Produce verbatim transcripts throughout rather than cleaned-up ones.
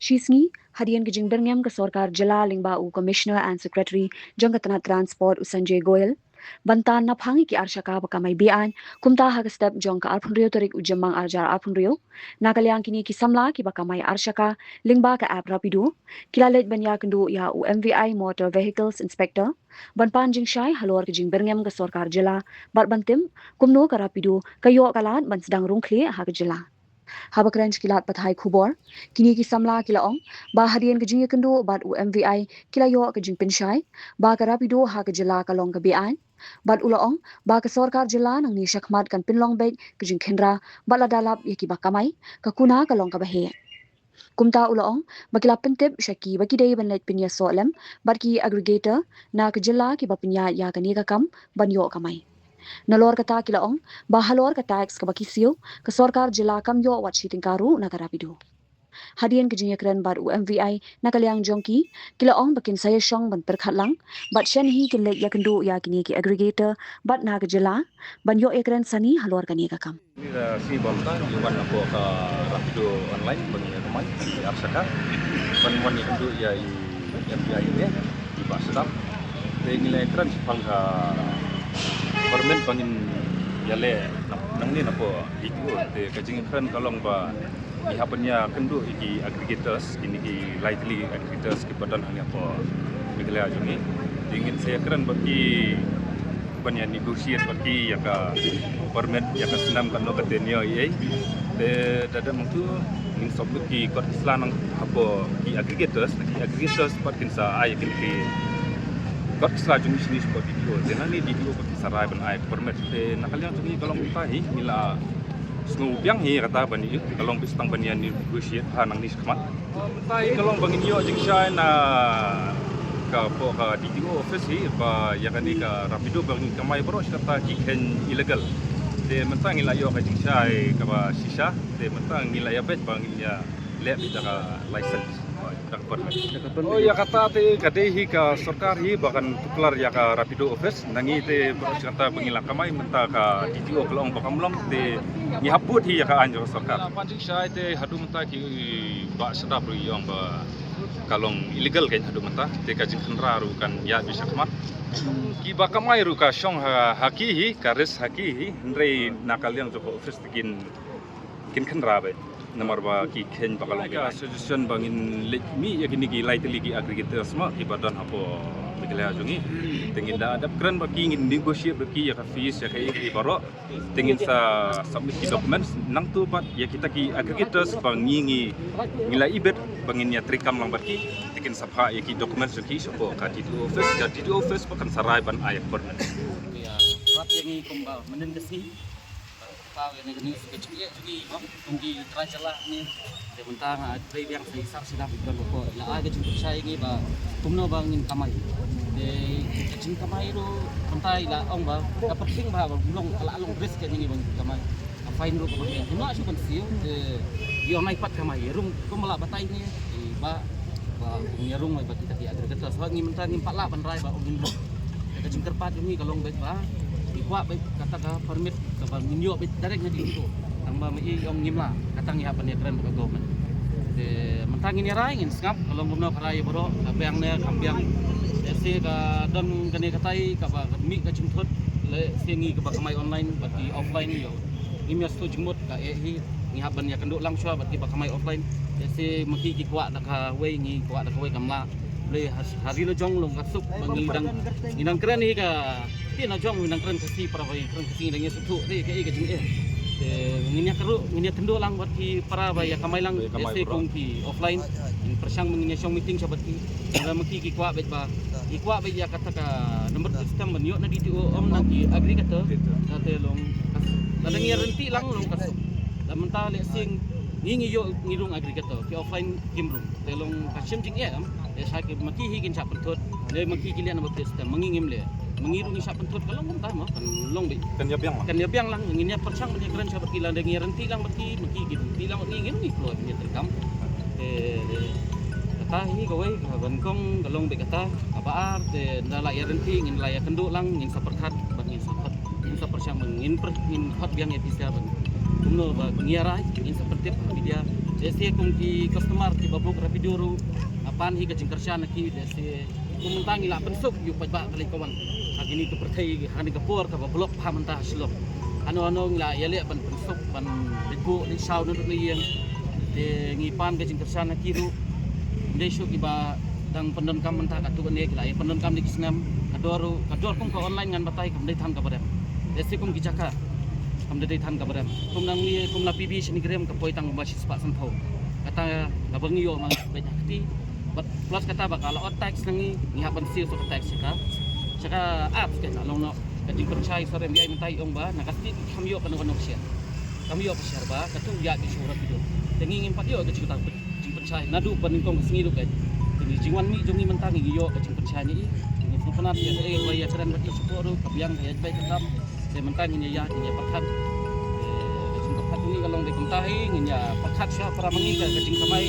Shi sngi hadien ka jingbyrngem ka sorkar jylla lyngba u Commissioner and Secretary jong ka tnat Transport u Sanjay Goyal ban tan naphang ïa ki arshaka ba kamai be-aiñ, kumta ha ka step jong ka arphew hynriew tarik u Jymmang arhajar arphew hynriew, na ka liang kine ki samla kiba kamai arshaka lyngba ka app Rapido ki la leit ban ïakynduh ïa u M V I Motor Vehicles Inspector ban pan jingshai halor ka jingbyrngem ka sorkar jylla bad ban tip kumno ka Rapido ka ïoh ka lad ban sdang rung khlieh ha ka jylla. Haba kren sha ki lad pathai khubor, kine ki samla ki la ong ba hadien ka jingïakynduh bad u M V I ki la ïoh ka jingpynshai ba ka Rapido ha ka jylla ka long ka be-aiñ, bad u la ong ba ka sorkar jylla nangne shakhmat kan pynlong beit ka jingkhynra bad lada lap ïa kiba kamai, ka kuna ka long kaba heh. Kumta u la ong ba ki la pyntip sha kiba ki dei ban leit pynïasoh lem bad ki aggregator na ka jylla kiba pynïaid ïa kane ka kam ban ïoh kamai. Nalor kata ki la ong ba halor ka tax kaba ki siew, ka sorkar jylla kam ïoh wat shi tyngka ruh na ka Rapido. Hadien ka jingïakren bad u M V I na ka liang jong ki, ki la ong ba kin sa ïashong ban pyrkhat lang bad shane hi kin leit ïakynduh ïa kine ki aggregator bad na ka jylla ban ïoh ïakren sani halor kane ka kam. Ni da shi bam ta, ngi wan napoh ka Rapido online, ba ngi ïa kamai, i arshaka. Ban wan ïakynduh ïa i M V I ne, i Bah Sadap. Te ngi la ïakren shaphang ka permit ba ngin ïaleh nang, nangne napoh D T O. Te ka jingïakren ka long ba ngi hap ban ïakynduh ïa ki aggregators, kine ki lai tylli ki aggregators kiba don hangne hapoh Meghalaya jong ngi. Te ngin sa ïakren bad ki ban ïa negotiate bad ki ïa ka permit, ïa ka snem, katno ka tenure, ïa. Te da dep nangtu ngin submit ki kot ki sla nang hapoh ki aggregators, na ki aggregators pat kin sa ai kin ki kot ki sla jong ngi shane shapoh D T O. Te nangne D T O pat kin sa rai ban ai permit. Te na ka liang jong ngi ka long kumta hi, ngi la sngew biang hi kata ban ïa, ka long beit tang ban ïa negotiate ha nangne shakhmat. Mynta hi ka long ba ngin ïoh jingshai na ka, hapoh ka D T O office hi ba ïa kane ka Rapido ba ngin kamai baroh shi katta ki kheiñ illegal. Te mynta ngi la ïoh ka jingshai kaba shisha. Te mynta ngi la ïa beit ba ngin ïa leh beit da ka license, da ka permit. Oh, ïa kata te ka dei hi ka sorkar hi ba kan tuklar ïa ka Rapido office. Na ngi te baroh shi katta ba ngi la kamai, mynta ka D T O ka la ong ba kam long, te ngi hap bud hi ïa ka aiñ jong ka sorkar. Ngi la pan jingshai te haduh mynta ki Bah Sadap ruh i ong ba ka long illegal kein haduh mynta, te ka jingkhynra ruh kan ïaid beit shakhmat. Kiba kamai ruh ka shong ha, ha ki hi, ka risk ha ki hi, hynrei na ka liang jong ka office te kin, kin khynra beit. Namar ba ki kheiñ ba ka long, ka suggestion ba ngin leit mih ïa kine ki lai tylli ki aggregators ma kiba don hapoh Meghalaya jong ngi. Te ngin da dep kren bad ki, ngin negotiate bad ki ïa ka fees, ïa kaei kaei baroh. Te ngin sa submit ki documents nangtu pat ïa kita ki aggregators ba ngi, ngi, ngi la ibit ba ngin ïa treikam lang bad ki. Te kin sa phah ïa ki documents jong ki shapoh ka D T O office, ka D T O office ba kan sa rai ban ai permit. Ïa, rat ïa ngi kumba mynnin ka sngi. Paw ïa kane ka news ka jingeh jong ngi, kum ki trai jylla ne. Te mynta nga trei biang sa i Sar Shadap, i don ko la ai ka jingpynshai ïa ngi ba kumno ba ngin kamai. Te ka jingkamai ruh mynta i la ong ba ka pyrthei ba, ba long, ka la long risk ïa ngi ba ngin kamai. Ka fine ruh kaba biang. Hynrei shu kan siew te ïoh nai pat kamai. Rung kum la batai ngi, i ba, ba ïa rung ba kita ki aggregators. Ba ngi mynta ngim pat lah ban rai ba ong ngim rung. Ka jingkyrpad jong ngi ka long beit ba ngi kwah beit kata ka permit kaba ngin ïoh beit direct na D T O. Tang ba ma i ong ngim lah, kata ngi hap ban ïakren bad ka government. Te mynta ngin ïa rai, ngin sngap ka long kumno ka rai baroh, ka biang ne kam biang. Te shi ka don kane katai kaba mih ka jingthut, lehse ngi kaba kamai online bad ki offline ïoh. Ngim ïa sngewthuh jingmut ka eh hi, ngi hap ban ïakynduh lang shuwa bad kiba kamai offline. Lehse ma ki ki kwah da kawei, ngi kwah da kawei, kam lah. Balei ha, ha ri la jong long ka suk ba ngi dang, ngi dang kren hi ka, ki na jong ngi dang kren Khasi, para ba ngi kren Khasi ngi dang ïa sngewthuh te kaei ka jingeh. Te ngin ïa kynduh, ngin ïa kynduh lang bad ki para ba ïa kamai lang, lehse kum ki offline. Ngin pyrshang ba ngin ïa shong meeting sha bad ki. Lada ma ki ki kwah beit ba, ki kwah beit ïa kata ka number system ban ïoh na D T O, ym na ki aggregator. Te long, lada ngi ïa ryntih lang long ka suk. Lada mynta lehse ngi, ngi ïoh ngi rung aggregator, ki offline kim rung. Te long ka shem jingeh em. Te sha ki ma ki hi kin shah pynthut. Lei ma ki ki leh number system, ma ngi ngim leh. Ma ngi ruh ngi shah pynthut ka long kumta mo, kan long beit. Kan ïa biang lang. Kan ïa biang lang, ngin ïa pyrshang ban ïa kren sha bad ki, lada ngi ïa ryntih lang bad ki, ma ki ki ryntih lang bad ngi, ngin ngi kloi ngi treikam. Te, te kata hi kawei ka ban kong ka long beit kata, kaba ar te nda la ïa ryntih ngin la ïa kynduh lang, ngin sa pyrkhat bad ngin sa khot, ngin sa pyrshang bad ngin pyr, ngin khot biang ïa pisa bad Kumno ba ngi ïa rai, ngin sa pyntip ha media. Jaisekum ki customer kiba book Rapido ruh, ah, pan hi ka jingkyrshan na ki, jaisekum mynta ngi la pynsuk ïa u paidbah ka lei ka wan ha kane ka pyrthei, ha kane ka por kaba block bha mynta ha Shillong. Hano hano ngi la ïaleh ban pynsuk, ban leit buh leit shaw naduh na ïing. Te ngi pan ka jingkyrshan na ki ruh. Ym dei shuh kiba dang pyndonkam mynta katto katne, ki la ïa pyndonkam da ki snem. Ka dor ruh, ka dor kum ka online ngan batai, kam dei than kaba rem. Jaisekum ki jaka, kam dei than kaba rem. Kum nang ngi, kum la P B shane ka rem ka poi tang kumba shispah sanphew. Kata kaba ngi ïoh ma beit ha kti. Bad plus kata ba ka la ot tax na ngi, ngi hap ban siew sha ka tax sha ka, sha ka apps, ka la long noh ka jingpynshai. Sorry, ym ïai mynta ong ba na ka state kam ïoh kano kano ka share. Kam ïoh ka share ba katto ïa ki shu Rapido. Te ngi ngim pat ïoh ka jingpynshai. Jingpynshai naduh ba nyngkong ka sngi ruh ka. Te ngi jingwan mih jong ngi mynta ngi ïoh ka jingpynshai ne i. Ngi sngewtynnat ïa kaei ba ïa kren bad ïa shu ruh ka biang ka ïa bai ka kam. Te mynta ngin ïa, ngin ïa pyrkhat. Eh, ka jingpyrkhat jong ngi ka long dei kumta hi, ngin ïa pyrkhat shuwa para ma ngi ka, ka jingkamai.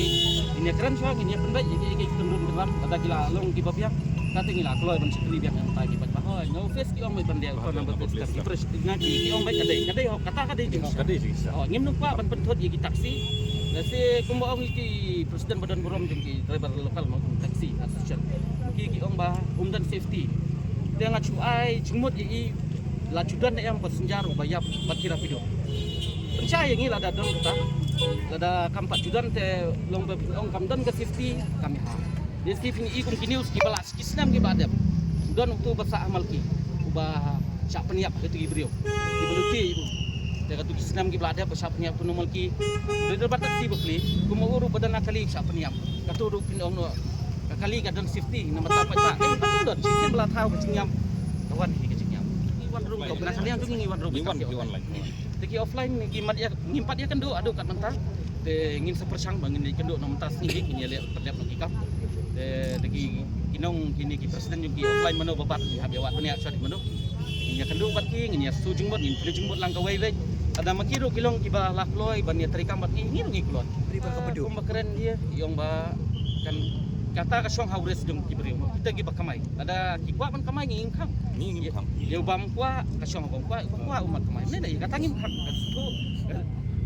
Ngin ïa kren shuwa, ngin ïa pynbeit ïa ki, ïa ki kynrum kynram, lada ki la long kiba biang. Kata ngi la kloi ban shakri biang mynta ki paidbah. Hooid, nga office ki ong beit ban dei phone number please. Ki pres-, nga ki, ki ong beit ka dei, ka dei hok, kata ka dei jingshah. Ka dei jingshah. Oh, ngim nang kwah ban pynthut ïa ki taxi. Lehse kumba ong ïa ki president ba don burom jong ki driver local ma, taxi association. Ki, ki ong ba ym don safety. Te nga shu ai jingmut ïa i, la shu don ne em passenger uba ïap bad ki Rapido. Pynshai ïa ngi lada don kata. Lada kam pat shu don te long ba ong kam don ka safety, kam ïa ha. Ïa safety ngi i kum ki news kiba la ki snem kiba dep. Don uto ba sah ha Malki uba shah pynïap ha kito ki briew kiba luti u. Te kato ki snem kiba la dep ba shah pynïap uto u Malki. Dei dei ba taxi ba pli, kumba u ruh ba don ha kali shah pynïap. Kato ruh phin ong noh ka kali ka don safety namar ta paidbah. Em, ka don safety ba la thaw ka jingïap. Ka wan hi ka jingïap. Ngi wan ruh ka na ka liang tu ngi wan ruh. Ngi wan, ngi wan lai. Te ki offline ngi mat ïa, ngim pat ïa kynduh haduh kat mynta. Te ngin sa pyrshang ba ngin ïa kynduh na mynta sngi ngin ïa leh pyndep na ki kam. Te, te ki, ki nong kine ki president jong ki offline mano ba bat ngi hap ïa wad bniah shwa dei mano. Ngin ïa kynduh bad ki, ngin ïa shu jingmut, ngin plie jingmut lang kawei wei. Lada ma ki ruh ki long kiba la kloi ban ïa trei kam bad ki, ngi ruh ngi kloi. Kumba kren ïa, ïong ba kan kata ka shong ha u rest jong ki briew. Kita kiba kamai. Lada ki kwah ban kamai ngi ngim khang. Ngi ngim khang. Ïa u bam kwah, ka shong u bam kwah, u kwah u mat kamai. Mynta ïa kata ngim khang, ka shu, eh,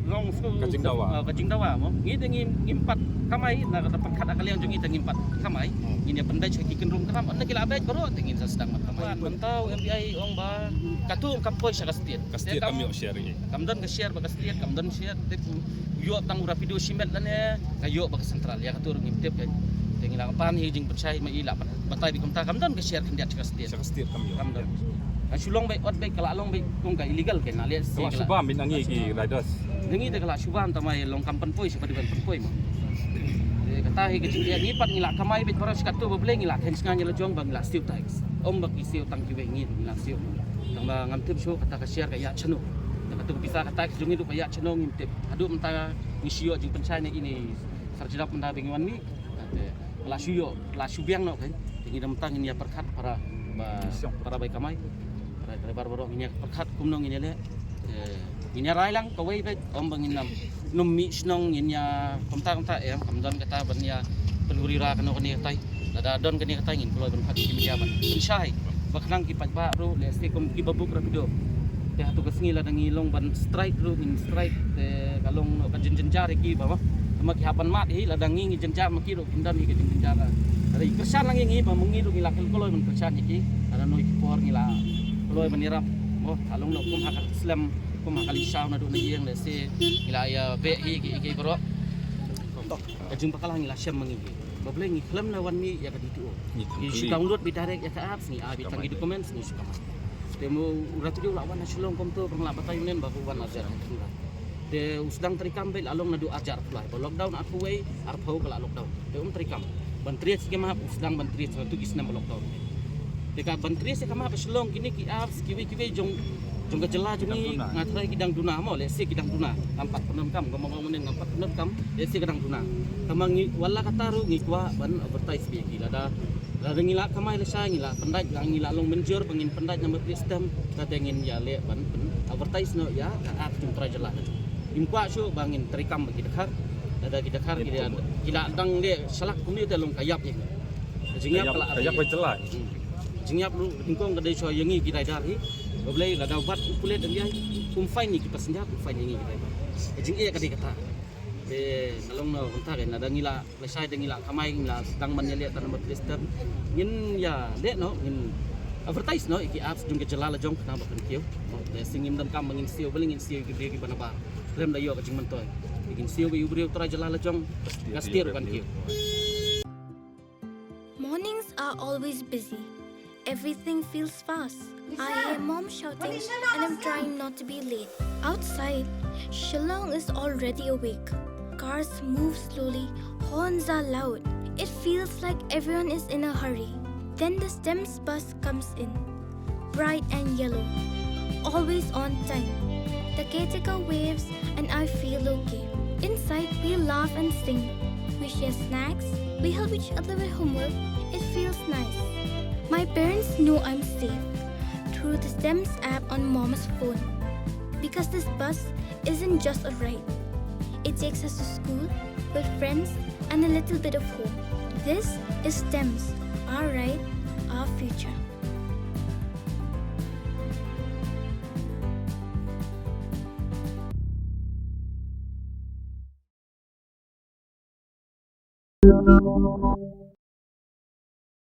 long shu, ka jingdawa. Ah, ka jingdawa mo. Ngi te ngim, ngim pat kamai, na kata pyrkhat ka liang jong ngi te ngim pat kamai. Hmm. Ngin ïa pyndait sha ki kynrum kynram, na ki la beit baroh te ngin sa sdang mat kamai. Mynta u M P I ong ba, kato kam poi sha ka state. Ka state kam ïoh share ïa. Kam don ka share ba ka state, kam don share, te ku ïoh tang u Rapido shimet lane, ka ïoh ba ka central, ïa kato ruh ngim tip kein. Te ngi la pan hi jingpynshai ma i la batai beit kumta, kam don ka share khyndiat sha ka state. Sha ka state kam ïoh. Kam don. Ka shu long beit, ot beit, ka la long beit kum ka illegal kein, na leh. Ka la shu bam beit na ngi ki riders. Na ngi te ka la shu bam tang ma i long kam pynpoi, sha ba dei ban pynpoi ma. Te kata hi ka jingeh, ngi pat ngi la kamai beit para sha kato ba Blei ngi la khein sngewbha ïa la jong ba ngi la siew tax. Ym ba ki siew tang kiwei, ngi ngi la siew. Tang ba ngam tip shuh kata ka share ka ïa shano. Te kato ka pisa ka tax jong ngi ruh ka ïa shano ngim tip. Haduh mynta ngi shu ïoh jingpynshai ne ine sarjrap mynta ba ngi wan mih. Te la shu ïoh, la shu biang noh kein. Te ngi da mynta ngin ïa pyrkhat para ba, para bai kamai. Para driver baroh ngin ïa pyrkhat kumno ngin ïa leh. Te ngin ïa rai lang kawei beit, ym ba ngin nym, nym mih shnong ngin ïa kumta kumta em, kam don kata ban ïa pynhuri ra kano kane katai. Lada don kane katai ngin kloi ban khot ki media ban pynshai ba khnang ki paidbah ruh, lehse kum kiba book Rapido. Te hato ka sngi lada ngi long ban strike ruh ngin strike, te ka long noh ka jynjar ïa ki ba, ba. Tangba ki hap ban mad hi, lada ngi ngi jynjar ma ki ruh kim don hi ka jynjar. Lada ngi kyrshan lang ïa ngi ba ma ngi ruh ngi la kloi ban kyrshan ïa ki. Lada noh ki por ngi la kloi ban ïarap. Mo, ka long noh kum ha ka slem, kum ha ka leit shaw naduh na ïing, lehse ngi la ïa beh hi ki, ki baroh. Ka jingbakla ngi la shem ma ngi. Ba Blei ngi khlem la wan mih ïa ka D T O. Ngi shu download beit direct ïa ka apps, ngi ai beit tang ki documents, ngi shu kamai. Te mo u Rapido u la wan ha Shillong kumto, ba nga la batai ïa u nen ba u wan arjar. Te u sdang treikam beit la long naduh arjar arphew lai. Ba lockdown arphew wei, arphew ka la lockdown. Te um treikam. Ban trace ïa ka map, u sdang ban trace naduh ki snem ba lockdown. Te ka ban trace ïa ka map ha Shillong kine ki apps kiwei kiwei jong, jong ka jylla jong ngi, nga tharai ki dang duna mo, lehse ki dang duna. Ngam pat pyndonkam, kumba nga ong mynne ngam pat pyndonkam, lehse ki dang duna. Tangba ngi, wat la katta ruh ngi kwah ban advertise beit ïa ki, lada, lada ngi la kamai lashai, ngi la pyndait, la ngi la long mynjur ba ngin pyndait number plate stamp, kata ngin ïa leh ban pyn advertise noh ïa ka app jong u trai jylla. Ngim kwah shuh ba ngin treikam bad ki dkhar. Lada ki dkhar ki la, ki la dang leh shlak kumne te long ka ïap ïa ngi. Ka jingïap ka la, ka ïap ka jylla. Hmm. Jingïap ruh nyngkong ka dei shuwa ïa ngi ki rider hi. Ba Blei lada u bat u pulit ym ïai. Kum fine ïa ki passenger, kum fine ïa ngi ki driver. Ka jingeh ka dei kata. Te nga long na kumta, ka na da ngi la lashai, da ngi la kamai, ngi la sdang ban ïaleh tang namar plate step. Ngin ïaleh noh, ngin advertise noh ïa ki apps jong ka jylla la jong khnang ba kan kiew. Te sngewbha ngim donkam ba ngin siew, balei ngin siew ïa ki briew kiba nabar. Khlem da ïoh ka jingmyntoi. Ngin siew ïa u briew trai jylla la jong, ka stier kan kiew. Mornings are always busy. Everything feels fast. I hear mom shouting and I'm trying not to be late. Outside, Shillong is already awake. Cars move slowly, horns are loud. It feels like everyone is in a hurry. Then the STEMS bus comes in. Bright and yellow. Always on time. The caretaker waves and I feel okay. Inside, we laugh and sing. We share snacks. We help each other with homework. It feels nice. My parents know I'm safe through the STEMS app on mom's phone because this bus isn't just a ride. It takes us to school, with friends, and a little bit of home. This is STEMS, our ride, our future.